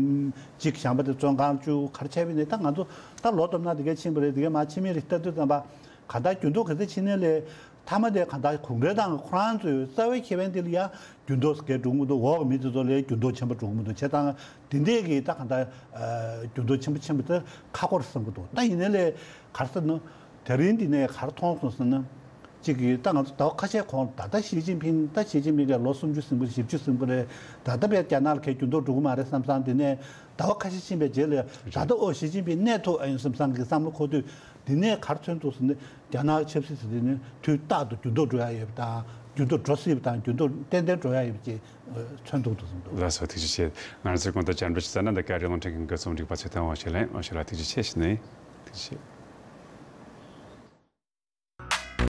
གཅིག་གཞན་པ་དེ་བཙོན་ཁང་བཅུག་ག་རེ་བྱས་པ་ཡིན་ན་ད་ང་ཚོ་ད་ལོ་སྟོབས་ན་དེ་ག་ཕྱིན་པ་རེད། དེ་ག་མ་ཕྱིན་མིན་རེད་ལྟ་དུས་ཙམ་པ་ག་ད་རྒྱུན་དུ་ག་ཚོད་ཕྱིན་ནའི་ལས། མཐའ་མ་དེ་གང་ལྟར་གུང་ཁྲན་ཏང་ཁོ་རང་ཚོའི་རྩ་བའི་ཁེ་ཕན་དེ་ལ་ཡང་འགྱུར་ལྡོག་གས་འགྲོ་གི་མི་འདུག་འོག་གི་མི་དེ་ཚོ་ལ་འགྱུར་ལྡོག་ཆེན་པོ་འགྲོ་གི་མི་འདུག་བྱས་ཙང་དེ་འདྲས་ཀྱི་ད་གང་ལྟར་འགྱུར་ལྡོག་ཆེན་པོ་ཆེན་པོ་དེ་ཁག་པོ་རེད་བསམ་གྱི་འདུག་ད་ཡིན་ནའི་ལས་ག་རེ་ཟེར་ན། དེ་རིང་འདི་ནས་ག་རེ་མཐོང་སོང་ཟེར་ན། གཅིག་གིས་ད་ང་ཚོ་ཟླ་བ་ཁ་ཤས་གོང་ད་ལྟ་ཞི་ཅིན་ཕིང་ད་ཞི་ཅིན་ཕིང་གིས་ལོ་སུམ་ཅུ་ཟིན་པ་བཞི་བཅུ་ཟིན་པ་རེད། ད་ལྟ་བས་རྒྱ་ནག་ལ་གས་འགྱུར་ལྡོག་འགྲོ་གི་མ་རེད་བསམ་བསམ། དེ་ནས་ཟླ་བ་ཁ་ཤས་ཕྱིན་པའི་རྗེས་ལ་ད་ལྟ་ཨོ་ཞི་ཅིན་ཕིང་གནས་ཐུབ་ཨ་ཡིན་བསམ་བསམ་གྱི་བསམ་བློ་འཁོར་དུས། འདི་ནས་ག་རེ་མཚོན་ཐུབ་ཟེར་ན། རྒྱ་ནག་ཆབ་སྲིད་ཟེར་དེ་ནི་དུས་རྟག་ཏུ་འགྱུར་ལྡོག་འགྲོ་ཡ་ཡོད་པ་དང་འགྱུར་ལྡོག་འགྲོ་སྲིད་པ་དང་འགྱུར་ལྡོག་ཏན་ཏན་འགྲོ་ཡ་ཡོད་པ་ཅིག་མཚོན་ཐུབ་འདུག་བསམ་འདུག་ལགས་སོ། ཐུགས་རྗེ་ཆེ། ང་རང་ཚོའི་གོང་དུ་བཅར་འདྲི་ཞུ་ས་ན་འདི་ག་རི་ལུང་ཁྲིན་གྱི་འགོ་རྩོམ་སྒྲིག་པ་ཚེ་བརྟན་དབང་ཕྱུག་ལགས་ཡིན། དབང་ཕྱུག་ལགས་ཐུགས་རྗེ་ཆེ་ཞུ་ནི། ཐུགས་རྗེ་ཆེ།